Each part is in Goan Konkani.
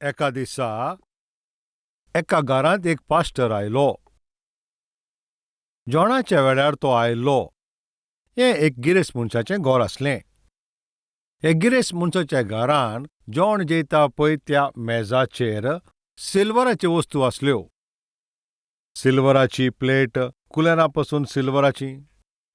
एका दिसा एका घरांत एक पास्टर आयलो. जेवणाच्या वेळार तो आयलो. हें एक गिरेस्त मनशाचें घर आसलें. हे गिरेस्त मनशाच्या घरान जेवण जेयता पळय त्या मेजाचेर सिल्वराच्यो वस्तू आसल्यो. सिल्वराची प्लेट, कुलेरां पसून सिल्वराचीं,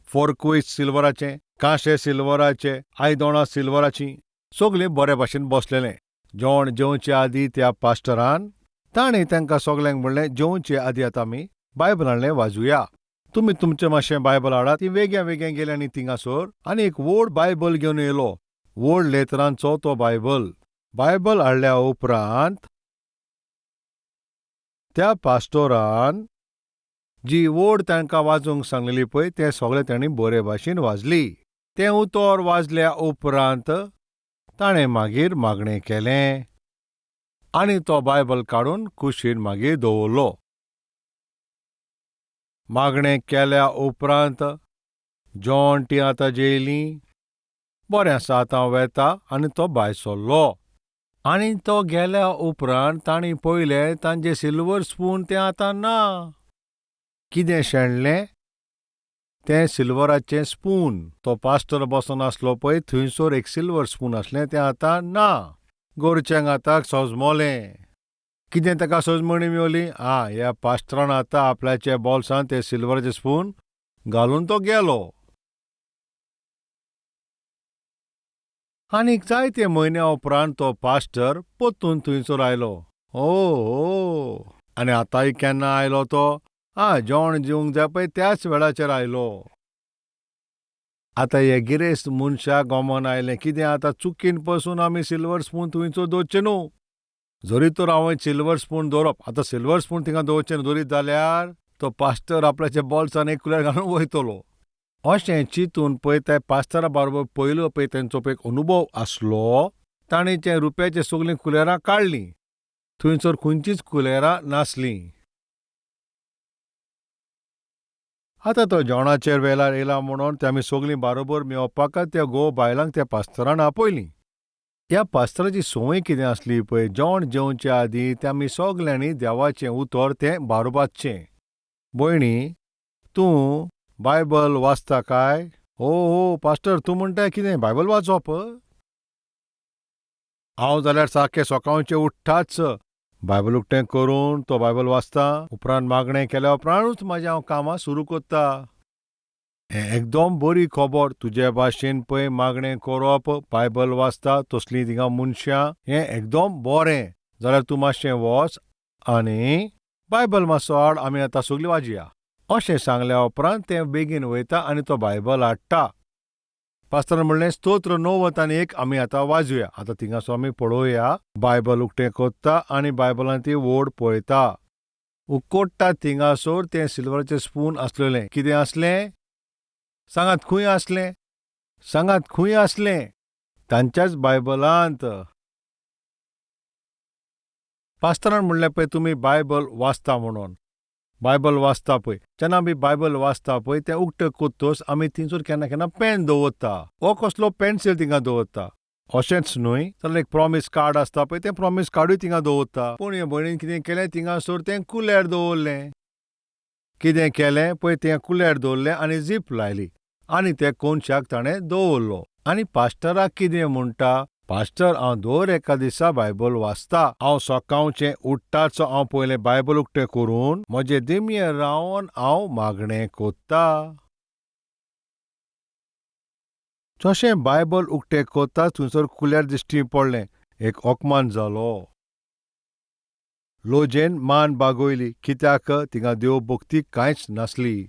फोर्कूय सिल्वराचें, कांशे सिल्वराचे, आयदोणां सिल्वराचीं, सगळें बरे भाशेन बसलेलें. जेवण जेवचे आदीं त्या पास्टरान ताणें तांकां सगल्यांक म्हणलें, जेवचे आदीं आतां आमी बायबलांतलें वाजुया. तुमी तुमचें मातशें बायबल हाडात. ती वेगळ्या वेगळ्या गेली आनी थिंगासर आनी एक व्हड बायबल घेवन येयलो. व्हड लेतरांचो तो बायबल. बायबल हाडल्या उपरांत त्या पास्टोरान जी व्हड तांकां वाजूंक सांगलेली पळय तें सगळें तांणी बरे भाशेन वाजली. तें उतर वाजल्या उपरांत ताणें मागीर मागणें केलें आनी तो बायबल काडून कुशीन मागीर दवरलो. मागणें केल्या उपरांत जेवण तीं आतां जेयलीं. बरें आसा, आतां हांव वेता. आनी तो भायर सरलो. आनी तो गेल्या उपरांत तांणी पळयलें तांचें सिल्वर स्पून तें आतां ना. कितें शेणलें? तें सिल्वराचें स्पून. तो पास्टर बसून आसलो पळय थंयसर एक सिल्वर स्पून आसलें, तें आतां ना. गोरच्यांक आतां सजमोलें. कितें ताका सजमणी मेवली? आं, ह्या पास्टरान आतां आपल्याच्या बोल्सान तें सिल्वराचें स्पून घालून तो गेलो. आनीक जायते म्हयन्या उपरांत तो पास्टर परतून थंयसर आयलो. ओ हो, आनी आतांय केन्ना आयलो तो? आं, जेवण जेवंक जाय पळय त्याच वेळाचेर आयलो. आतां हे गिरेस्त मनशाक गोमोन आयलें, कितें आतां चुकीन पसून आमी सिल्वर स्पून थंयसर दवरचें न्हू. जरी तर हांवें सिल्वर स्पून दवरप, आतां सिल्वर स्पून थिंगा दवरचें न्हू, दवरीत जाल्यार तो पास्टर आपल्याच्या बोल्सान एक कुल्यार घालून वयतलो. अशें चिंतून पळय त्या पास्टरा बरोबर पयलो पळय तेंचो पळय एक अनुभव आसलो. ताणें ते रुप्याचीं सगलीं कुलेरां काडलीं. थंयसर खंयचीच कुलेरां नासलीं. आतां तो जेवणाचेर वेळार येयला म्हणून ते आमी सगलीं बारोबर मेवपाक त्या घोव बायलांक त्या पास्तरान आपयलीं. ह्या पास्तराची संवय कितें आसली पळय, जेवण जेवचे आदीं ते आमी सगल्यांनी देवाचें उतर तें बारोबाचचें. भयणी, तूं बायबल वाचता काय? हो हो पास्टर, तूं म्हणटाय कितें बायबल वाचप? हांव जाल्यार सारकें सकाळचें उठ्ठाच, बायबल उकतें करून तो बायबल वाचता, उपरांत मागणें केल्या उपरांतूच म्हाजें हांव कामां सुरू करता. हें एकदम बरी खबर. तुजे भाशेन पळय मागणें करप, बायबल वाचता तसलीं थिंगा मनशां, हें एकदम बरें. जाल्यार तूं मातशें वच आनी बायबल मातसो हाड, आमी आतां सगलीं वाजया. अशें सांगल्या उपरांत तें बेगीन वयता आनी तो बायबल हाडटा. पास्टरान म्हणलें, स्तोत्र 91 आमी आतां वाजूया. आतां थिंगासो आमी पळोवया. बायबल उकतें कोत्ता आनी बायबलान ती वोड पळयता. उकोडटा थिंगासर तें सिल्वराचें स्पून आसलेलें. कितें आसलें? सांगात खंय आसलें? सांगात खंय आसलें? तांच्याच बायबलांत. पास्टरान म्हणलें, पळय तुमी बायबल वाचता म्हणून, बायबल वाचता पळय, जेन्ना आमी बायबल वाचता पळय तें उकतें कोत्तोच आमी थिंयसर केन्ना केन्ना पेन दवरता वो कसलो पेन्सील थिंगा दवरता. अशेंच न्हय जाल्यार एक प्रॉमीस कार्ड आसता पळय, तें प्रॉमीस कार्डूय थिंगा दवरता. पूण हे भयणीन कितें केलें, थिंगासर तें कुल्यार दवरलें. कितें केलें पळय, तें कुल्यार दवरलें आनी जीप लायली आनी ते कोनशाक ताणें दवरलो. आनी पास्टराक कितें म्हणटा, पास्टर हांव दर एका दिसा बायबल वाचता. हांव सकाळचें उठ्ठाच हांव पयलें बायबल उकतें करून म्हजे दिमयेर रावन हांव मागणें कोत्ता. जशें बायबल उकतें कोत्ता थंयसर कुल्यार दिश्टी पडलें. एक अपमान जालो. लोजेन मान बागोयली, कित्याक थिंगा देव भक्ती कांयच नासली.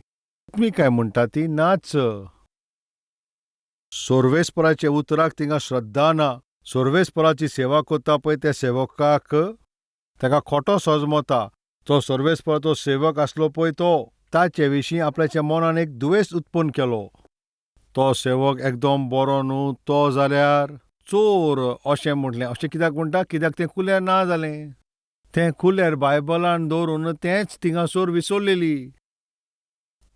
तुमी काय म्हणटा ती नाच. सर्वेस्पराच्या उतराक थिंगा श्रद्धा ना. सर्वेस्पराची सेवा करता पळय त्या सेवकाक ताका खोटो सजमता. तो सर्वेस्पराचो सेवक आसलो पळय तो ताचे विशीं आपल्याच्या मनान एक दुवेस उत्पन्न केलो. तो सेवक एकदम बरो न्हू, तो जाल्यार चोर अशें म्हटलें. अशें कित्याक म्हणटा? कित्याक तें कुल्यार ना जालें. तें कुल्यार बायबलान दवरून तेंच थिंगासर विसरलेली.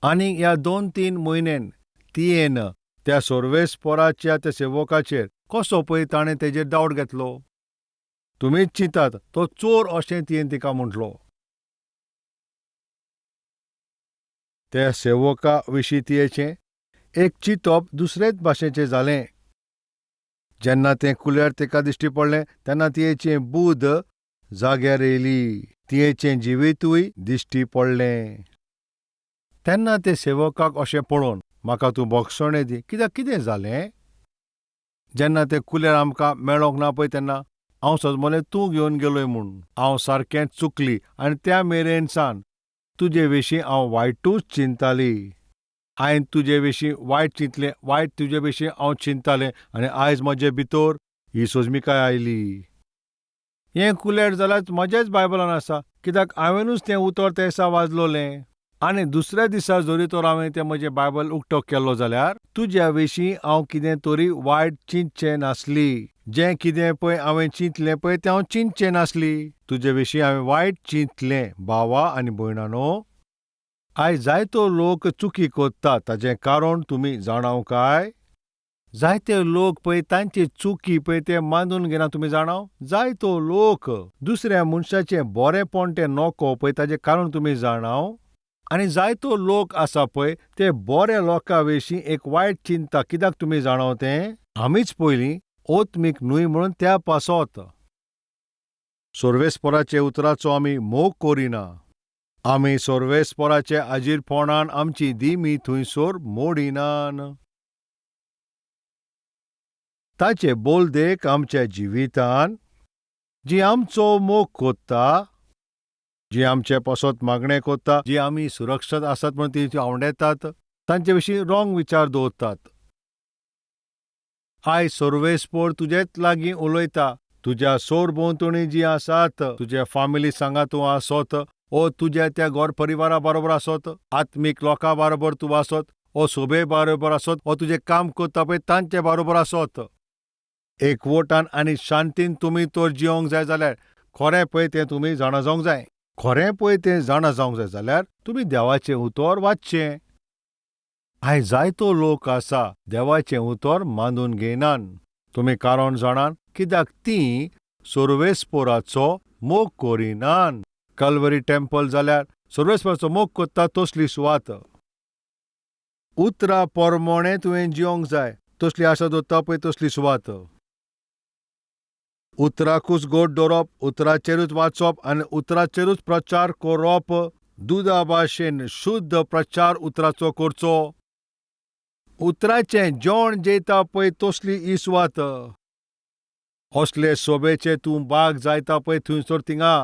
आनी ह्या 2-3 म्हयन्यान तियेन त्या सर्वेस्पराच्या त्या सेवकाचेर कसो पळय ताणें तेजेर डावट घेतलो. तुमीच चिंतात, तो चोर अशें तियेन तिका म्हटलो. त्या सेवका विशीं तियेचें एक चिंतप दुसरेच भाशेचें जालें. जेन्ना तें कुल्यार तिका दिश्टी पडलें तेन्ना तियेचें बूद जाग्यार येयली, तियेचें जिवितूय दिश्टी पडलें. तेन्ना ते सेवकाक अशें पळोवन, म्हाका तूं भोगसणें दी, कित्याक कितें जालें? जेन्ना तें कुल्यार आमकां मेळोंक ना पळय तेन्ना हांव सजमलें तूं घेवन गेलोय म्हूण. हांव सारकें चुकली आनी त्या मेरेन सान तुजे विशीं हांव वायटूच चिंताली. हांवें तुजे विशीं वायट चिंतलें, वायट तुजे विशीं हांव चिंतालें आनी आयज म्हजे भितर ही सोजमिकाय आयली. हें कुलेर जाल्यार म्हजेच बायबलान आसा, कित्याक हांवेनूच तें उतर त्या दिसा वाजलोलें. आनी दुसऱ्या दिसा जरी तर हांवें तें म्हजें बायबल उक्तो केल्लो जाल्यार तुज्या विशीं हांव कितें तरी वायट चिंतचें नासली. जें कितें पळय हांवें चिंतलें पळय तें हांव चिंतचें नासली. तुजे विशीं हांवें वायट चिंतलें. भावा आनी भयणानो, आयज जायतो लोक चुकी कोत्ता, ताजें कारण तुमी जाणाव काय? जायते लोक पळय तांची चुकी पळय ते मानून घेना, तुमी जाणाव? जायतो लोक दुसऱ्या मनशाचें बरेंपण तें नको पळय, ताजें कारण तुमी जाणाव? आनी जायतो लोक आसा पळय ते बऱ्या लोकां विशीं एक वायट चिंता, कित्याक तुमी जाणाव तें? आमीच पयलीं ओत्मीक न्हय म्हणून त्या पासत सोर्वेस्पोराचे उतराचो आमी मोग करिना. आमी सोर्वेस्पोराचे आजीरपणान आमची दिमी थंयसर मोडिनान. ताचे बोलदेक आमच्या जिवितान जी आमचो मोग कोत्ता, जी आमचे पासत मागणें कोत्ता, जी आमी सुरक्षीत आसात म्हूण ती आवडेतात, तांचे विशीं रोंग विचार दवरतात. आयज सोर्वेस्पोर तुजेच लागीं उलयता. तुज्या सोर भोंवतणी जी आसात, तुज्या फामिली सांगा तूं आसत, ओ तुज्या त्या घर परिवारा बरोबर आसत, आत्मीक लोकां बरोबर तूं आसत, ओ सोबे बरोबर आसत, ओ तुजें काम करता पळय तांचे बरोबर आसत. एकवटान आनी शांतीन तुमी तर जिवंक जाय जाल्यार खरें पळय तें तुमी जाणा जावंक जाय. खरें पळय तें जाणा जावंक जाय जाल्यार तुमी देवाचें उतर वाचचें. आयज जायतो लोक आसा देवाचें उतर मानून घेयनान. तुमी कारण जाणान? कित्याक तीं सोर्वेस्पोराचो मोग करिनान. कल्वरी टेम्पल जाल्यार सोर्वेस्पोराचो मोग कोत्ता तसली सुवात. उतरा पोरमोणें तुवें जिवंक जाय, तसली आशा दवरता पळय तसली सुवात. उतराकूच गोड दवरप, उतराचेरूच वाचप आनी उतराचेरूच प्रचार करप. दुदा भाशेन शुद्ध प्रचार उतराचो करचो. उतराचें जेवण जेयता पळय तसली ही सुवात. असले सोबेचे तूं बाग जायता पळय थंयसर थिंगा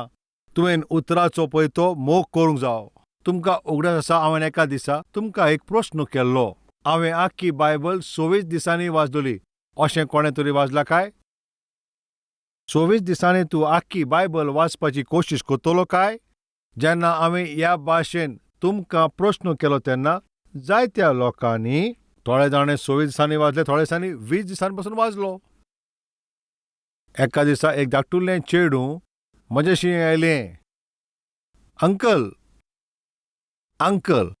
तुवें उतराचो पळय तो मोग करूंक जावो. तुमकां उगडास आसा हांवें एका दिसा तुमकां एक प्रस्न केल्लो. हांवें आख्खी बायबल 26 दिसांनी वाजलोली. अशें कोणें तरी वाजलां काय? 26 दिसांनी तूं आख्खी बायबल वाचपाची कोशिश करतलो काय? जेन्ना हांवें ह्या भाशेन तुमकां प्रस्न केलो तेन्ना जायत्या लोकांनी, थोडे जाणें 26 दिसांनी वाजले, थोडे दिसांनी 20 दिसांनी पसून वाजलो. एका दिसा एक धाकटुलें चेडूं म्हजेशी आयलें. अंकल, अंकल,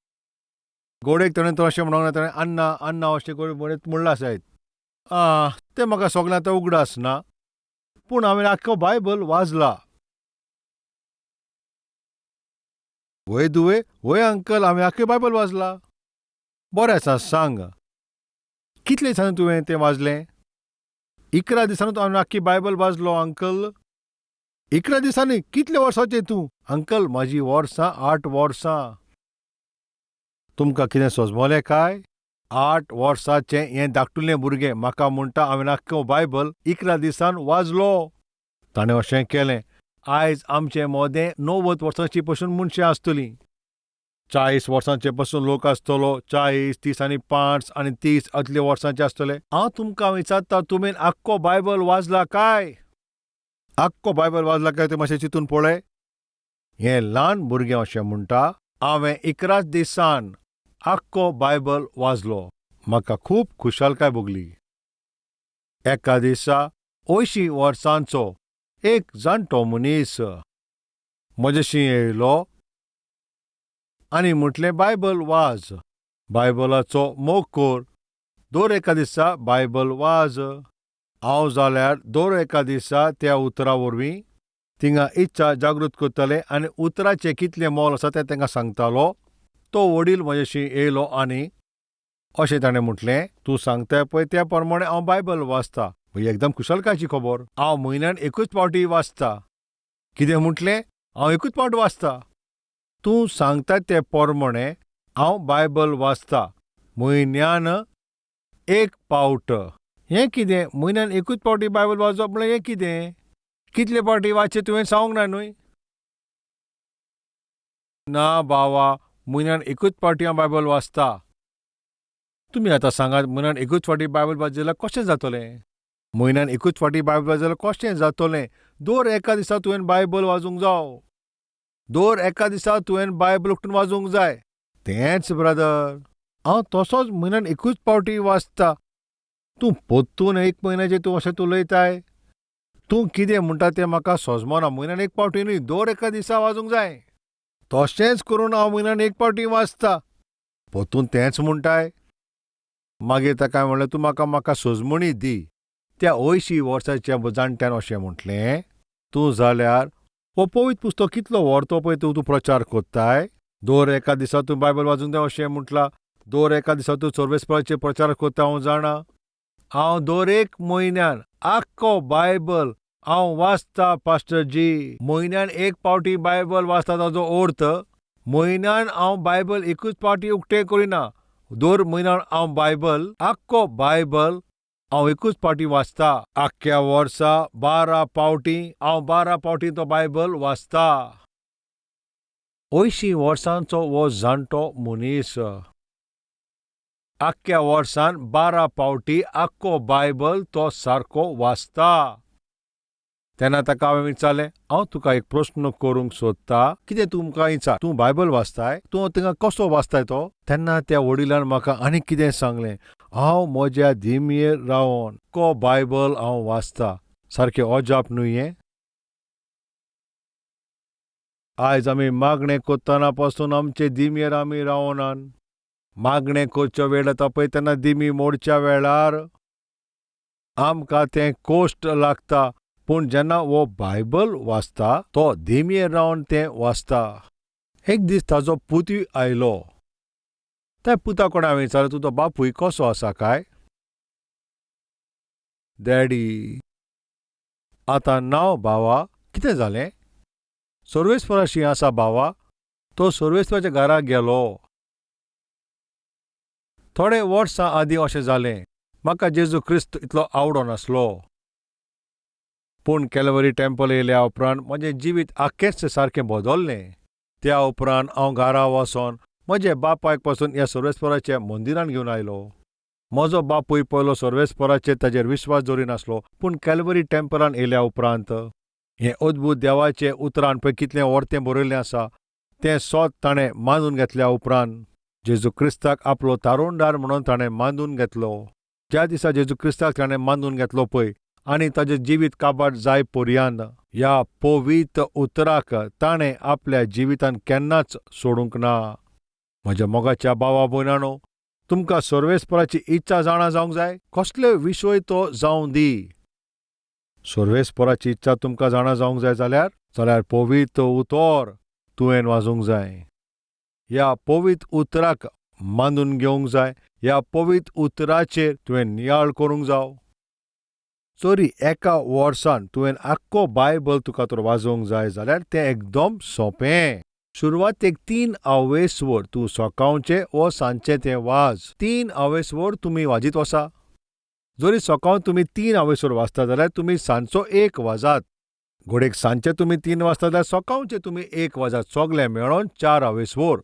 गोडेक ताणें तो अशें म्हणूंक ना, ताणें अन्ना अन्ना अशें करून म्हणत म्हणलां जायत. तें म्हाका सगळें आतां उगडास ना, पूण हांवें आख्खो बायबल वाजला. वय दुवे, वय अंकल, हांवें आख्खें बायबल वाजला. बरें आसा, सांग कितले दिसांनी तुवें तें वाजलें? 11 दिसांनी हांवें आख्खी बायबल वाजलो अंकल. 11 दिसांनी? कितले वर्सांचें तूं? अंकल, म्हाजी वर्सां 8 वर्सां. तुमकां कितें सोजमलें काय? 8 वर्सांचें हें धाकटुलें भुरगें म्हाका म्हणटा हांवें आख्खो बायबल 11 दिसान वाजलो. ताणें अशें केलें. आयज आमचे मोदें 90 वर्सांची पसून मनशां आसतलीं. 40 वर्सांचे पसून लोक आसतलो, 40, 30 आनी 5 आनी 30 अतले वर्सांचे आसतले. हांव तुमकां विचारता, तुमी आख्खो बायबल वाजला काय? आख्खो बायबल वाजला काय तें मातशें चिंतून पळय. हें ल्हान भुरगें अशें म्हणटा, हांवें 11 दिसान आख्खो बायबल वाजलो. म्हाका खूब खुशालकाय भोगली. एका दिसा 80 वर्सांचो एक जाणटो मनीस म्हजेशी येयलो आनी म्हटलें, बायबल वाज, बायबलाचो मोग कर, दर एका दिसा बायबल वाज. हांव जाल्यार दर एका दिसा त्या उतरा वरवीं थिंगा इत्सा जागृत करतालें आनी उतराचें कितलें मोल आसा तें तांकां सांगतालो. तो वडील म्हजेशी येयलो आनी अशें ताणें म्हटलें, तूं सांगताय पळय त्या प्रमाणे हांव बायबल वाचता. ही एकदम खुशालकायेची खबर. हांव म्हयन्यान एकूच फावटी वाचता. कितें म्हटलें? हांव एकूच फावट वाचता. तूं सांगता ते प्रमाणे हांव बायबल वाचता म्हयन्यान एक पावट. हें कितें? म्हयन्यान एकूच फावटी बायबल वाचप म्हळ्यार हें कितें? कितले फावटी वाचचें तुवें सांगूंक ना न्हय? ना बावा, म्हयन्यान एकूच फावटी हांव बायबल वाचता. तुमी आतां सांगात, म्हयन्यान एकूच फावटी बायबल वाचत जाल्यार कशें जातलें? म्हयन्यान एकूच फावटी बायबल वाचत जाल्यार कशें जातलें? दर एका दिसा तुवें बायबल वाचूंक जावो. दर एका दिसा तुवें बायबल उठून वाचूंक जाय. तेंच ब्रदर, हांव तसोच म्हयन्यान एकूच फावटी वाचता. तूं परतून एक म्हयन्याचें तूं अशें उलयताय? तूं कितें म्हणटा तें म्हाका सोजमना. म्हयन्यान एक फावटी न्हय, दर एका दिसा वाचूंक जाय. तशेंच करून हांव म्हयन्यान एक फावटी वाचता. परतून तेंच म्हणटाय? मागीर ताका हांवें म्हणलें, तूं म्हाका म्हाका सोजमणी दी. त्या अंयशीं वर्साच्या जाणट्यान अशें म्हटलें, तूं जाल्यार हो पवित्र पुस्तक कितलो व्हरतो पळय तूं प्रचार कोत्ताय. दर एका दिसा तूं बायबल वाचूंक जाय अशें म्हटलां. दर एका दिसा तूं सर्वेस्पराचेर प्रचार कोत्ता हांव जाणा. हांव दर एक म्हयन्यान आख्खो बायबल हांव वाचता पास्टर जी. म्हयन्यान एक फावटी बायबल वाचता ताजो अर्थ म्हयन्यान हांव बायबल एकूच फावटी उक्तें करिना. दर म्हयन्यान हांव बायबल आख्खो बायबल हांव एकूच फावटी वाचता. आख्ख्या वर्सा 12 फावटी हांव 12 फावटी तो बायबल वाचता. 80 वर्सांचो हो जाणटो मनीस आख्ख्या वर्सान 12 फावटी आख्खो बायबल तो सारको वाचता. तेन्ना ताका हांवें विचारलें, हांव तुका एक प्रस्न करूंक सोदता, कितें तूं म्हाका विचार, तूं बायबल वाचताय, तूं थिंगा कसो वाचताय तो? तेन्ना त्या वडिलान म्हाका आनीक कितें सांगलें, हांव म्हज्या दिमयेर रावन को बायबल हांव वाचता. सारकें अजाप न्हय हें? आयज आमी मागणें करतना पासून आमचे दिमयेर आमी रावनात. मागणें करचो वेळ येता पळय तेन्ना दिमी मोडच्या वेळार आमकां तें कोश्ट लागता. पूण जेन्ना हो बायबल वाचता तो दिमयेर रावन तें वाचता. एक दीस ताजो पुतूय आयलो. त्या पुता कोणा हांवें विचारलें, तुजो बापूय कसो आसा काय? डॅडी आतां नांव भावा, कितें जालें? सर्वेस्पराशी आसा भावा. तो सर्वेस्पराच्या घरा गेलो. थोडे वर्सां आदीं अशें जालें, म्हाका जेजू क्रिस्त इतलो आवडनासलो. पूण कॅलवरी टेम्पल येयल्या उपरांत म्हजें जिवीत आख्खेंच सारकें बदल्लें. त्या उपरांत हांव घरा वचोन म्हजे बापायक पासून ह्या सर्वेस्पराच्या मंदिरान घेवन आयलो. म्हजो बापूय पयलो सर्वेस्पराचेर ताजेर विश्वास दवरिनासलो, पूण कॅलवरी टेम्पलान येयल्या उपरांत हें अद्भूत देवाचें उतरान पळय कितलें वर्तें बरयल्लें आसा तें सोद ताणें मानून घेतल्या उपरांत जेजू क्रिस्ताक आपलो तारुणदार म्हणून ताणें मानून घेतलो. ज्या दिसा जेजू क्रिस्ताक ताणें मानून घेतलो पळय आनी ताजें जिवीत काबार जाय पर्यंत ह्या पवित्र उतराक ताणें आपल्या जिवितान केन्नाच सोडूंक ना. म्हज्या मोगाच्या भावा भयणानो, तुमकां सर्वेस्पराची इत्सा जाणा जावंक जाय. कसले विशय तो जावं दी, सर्वेस्पराची इत्सा तुमकां जाणा जावंक जाय जाल्यार जाल्यार पवित्र उतर तुवें वाजूंक जाय. ह्या पवित्र उतराक मानून घेवंक जाय. ह्या पवित्र उतराचेर तुवें नियाळ करूंक जाव. जरी एका वर्सान तुवें आख्खो बायबल तुका तर वाजोवंक जाय जाल्यार तें एकदम सोंपें. सुरवातेक 3 आवेसवर तूं सकाळचें वो सांजचें तें वाज. 3 आवेसवर तुमी वाजीत वसा. जरी सकाळ तुमी 3 आवेसवर वाचता जाल्यार तुमी सांजचो 1 वाजात. घडयेक सांजचे तुमी 3 वाजता जाल्यार सकाळचें तुमी 1 वाजात. सगळें मेळोन 4 आवेसवर.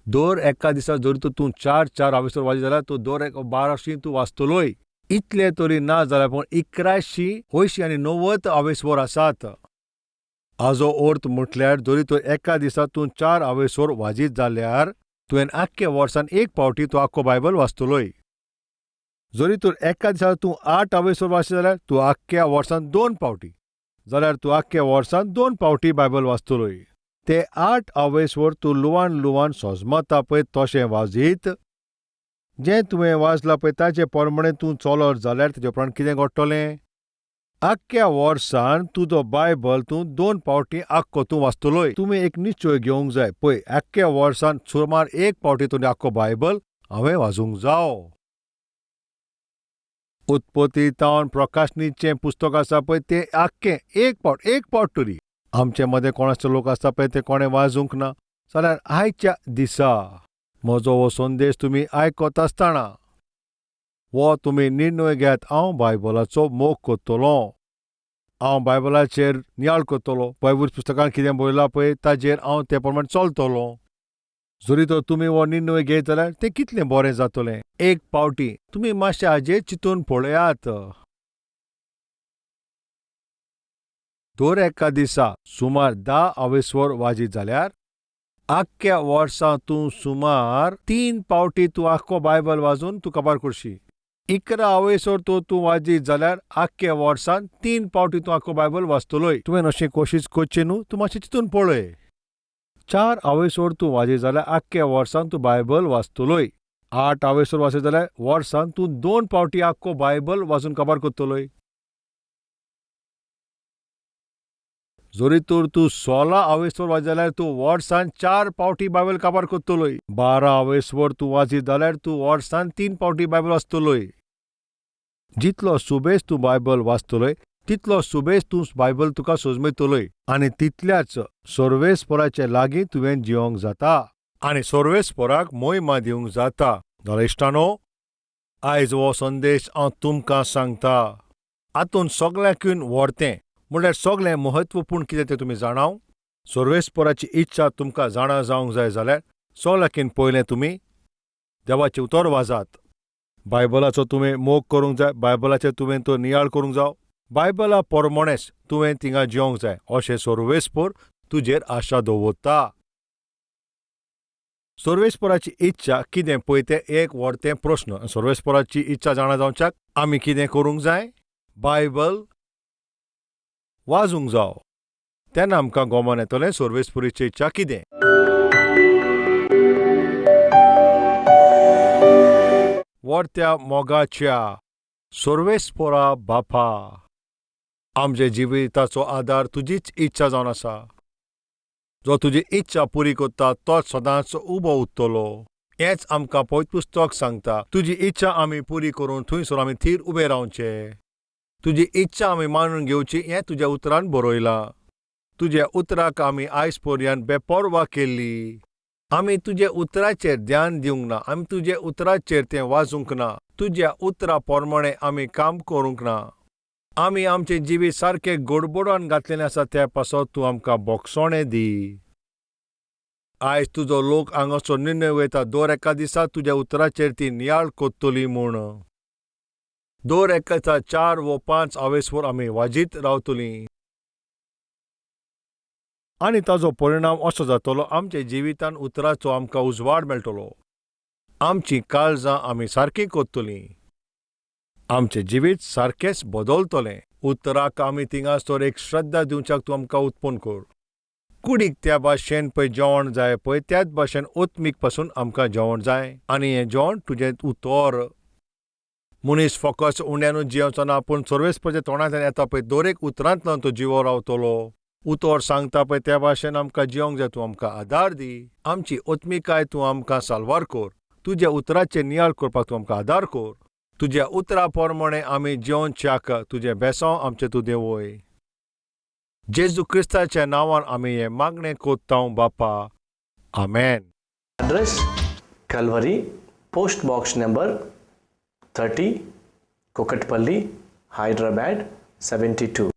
दर एका दिसा जरी तूं 4-4 आवेसवर वाजी जाल्यार तूं दर एक 12 तूं वाचतलोय. इतले तरी ना जाल्यार पूण 81 आनी 90 आवेसवर आसात. हाजो अर्थ म्हटल्यार जरी तूं एका दिसा तूं 4 आवेसवर वाजीत जाल्यार तुवें आख्खे वर्सान 1 फावटी तूं आख्खो बायबल वाचतलोय. जरी तूं एका दिसा तूं 8 आवेसवर वाचता जाल्यार तूं आख्ख्या वर्सान 2 फावटी जाल्यार तूं आख्ख्या वर्सान 2 फावटी बायबल वाचतलोय. ते 8 आवेसवर तूं लुवान लुवान सोजमता पळय तशें वाजीत जें तुवें वाचलां पळय ताचे प्रमाणें तूं चलत जाल्यार तेजे उपरांत कितें घडटलें? आख्ख्या वर्सान तुजो बायबल तूं 2 फावटी आख्खो तूं वाचतलोय. तुवें एक निश्चय घेवंक जाय, पळय आख्ख्या वर्सान सुमार 1 फावटी तुवें आख्खो बायबल हांवें वाजूंक जावो. उत्पत्ती तावन प्रकाशनीचें पुस्तक आसा पळय तें आख्खें एक फावट तरी. आमचे मदें कोण आसचे लोक आसता पळय ते कोणें वाजूंक ना जाल्यार आयच्या दिसा म्हजो हो संदेश तुमी आयकत आसतना हो तुमी निर्णय घेत, हांव बायबलाचो मोग करतलो, हांव बायबलाचेर नियाळ करतलो, बायबल पुस्तकान कितें बरयलां पळय ताजेर हांव ते प्रमाण चलतलो. जरी तर तुमी हो निर्णय घेत जाल्यार तें कितलें बरें जातलें. एक फावटी तुमी मातशें हाजेर चिंतून पळयात. दर एका दिसा सुमार 10 आवेसवर वाजीत जाल्यार आख्ख्या वर्सां तूं सुमार 3 फावटी तूं आख्खो बायबल वाजून तूं काबार करशी. 11 आवेसवर तूं वाजीत जाल्यार आख्ख्या वर्सान 3 फावटी तूं आख्खो बायबल वाचतलोय. तुवें अशें कोशिश करची न्हू, तूं मातशें चिंतून पळय. 4 आवेसवर तूं वाजीत जाल्यार आख्ख्या वर्सान तूं बायबल वाचतलोय. 8 आवेसवर वाचत जाल्यार वर्सान तूं 2 फावटी आख्खो बायबल वाचून काबार करतलोय. जरी तर तूं 16 आवेसवर वाजत जाल्यार तूं वर्सान 4 फावटी बायबल काबार करतलोय. 12 आवेसवर तूं वाजीत जाल्यार तूं वर्सान 3 फावटी बायबल वाचतलोय. जितलो सुबेज तूं बायबल वाचतलोय तितलो सुबेज तूं बायबल तुका सोजमेतलोय आनी तितल्याच सर्वेस्पराचे लागीं तुवें जिवंक जाता आनी सर्वेस्पराक मोहिमा दिवंक जाता. जाल्यार इश्टानो, आयज हो संदेश हांव तुमकां सांगता. हातूंत सगळ्यांकून व्हरतें म्हणल्यार सगळें म्हत्वपूर्ण कितें तें तुमी जाणाव. सर्वेस्पराची इच्छा तुमकां जाणा जावंक जाय जाल्यार सगळ्यांकीन पयलें तुमी देवाचें उतर वाजात. बायबलाचो तुवें मोग करूंक जाय, बायबलाचेर तुवें तो नियाळ करूंक जाव, बायबला प्रमाणेच तुवें थिंगा जिवंक जाय अशें सर्वेस्पर तुजेर आशा दवरता. सर्वेस्पराची इच्छा कितें पळय तें एक व्हडतें प्रस्न. सर्वेस्पराची इच्छा जाणा जावच्याक आमी कितें करूंक जाय? बायबल वाजूंक जाव. तेन्ना आमकां गोमोन येतलें सर्वेस्पराची इच्छा कितें. व्हडत्या मोगाच्या सर्वेस्परा बापा, आमच्या जिविताचो आदार तुजीच इच्छा जावन आसा. जो तुजी इच्छा पुरी करता तोच सदांच उबो उरतलो. हेंच आमकां पवित्र पुस्तक सांगता. तुजी इच्छा आमी पुरी करून थंयसर आमी थीर उबे रावचे. तुजी इच्छा आमी मानून घेवची हें तुज्या उतरान बरयलां. तुज्या उतराक आमी आयज पर्यंत बेपर्वा केल्ली. आमी तुज्या उतराचेर ध्यान दिवंक ना, आमी तुज्या उतराचेर तें वाजूंक ना, तुज्या उतरा प्रमाणें आमी काम करूंक ना. आमी आमचें जिवीत सारकें गडबडोन घातलेलें आसा त्या पासत तूं आमकां बोगसणें दी. आयज तुजो लोक हांगासर निर्णय वयता दर एका दिसा तुज्या उतराचेर ती नियाळ करतली म्हूण. दर एका दिसा 4 वो 5 आवेसवर आमी वाजीत रावतलीं आनी ताजो परिणाम असो जातलो, आमच्या जिवितान उतराचो आमकां उजवाड मेळटलो. आमचीं काळजां आमी सारकीं करतलीं, आमचें जिवीत सारकेंच बदलतलें. उतराक आमी थिंगासर एक श्रद्धा दिवच्याक तूं आमकां उत्पन्न कर. कुडीक त्या भाशेन पळय जेवण जाय पळय त्याच भाशेन ओतमीक पासून आमकां जेवण जाय आनी हें जेवण तुजें उतर. मनीस फकत उंड्यानूच जियेवचो ना, पूण सर्वेस्पराच्या तोंडांतल्यान येता पळय दर एक उतरांतल्यान तो जिवो रावतलो. उतर सांगता पळय त्या भाशेन आमकां जिवंक जाय. तूं आमकां आदार दी, आमची ओतमिकाय तूं आमकां साल्वार कर. तुज्या उतराचेर नियाळ करपाक तूं आमकां आदार कर. तुज्या उतरा प्रमाणें आमी जिवनच्याक तुजें बेसांव आमचें तूं देंवय. जेजू क्रिस्ताच्या नांवान आमी हें मागणें कोत्ता बापा, आमेन. Address Calvary, post box number 30, Kukatpally, Hyderabad 72.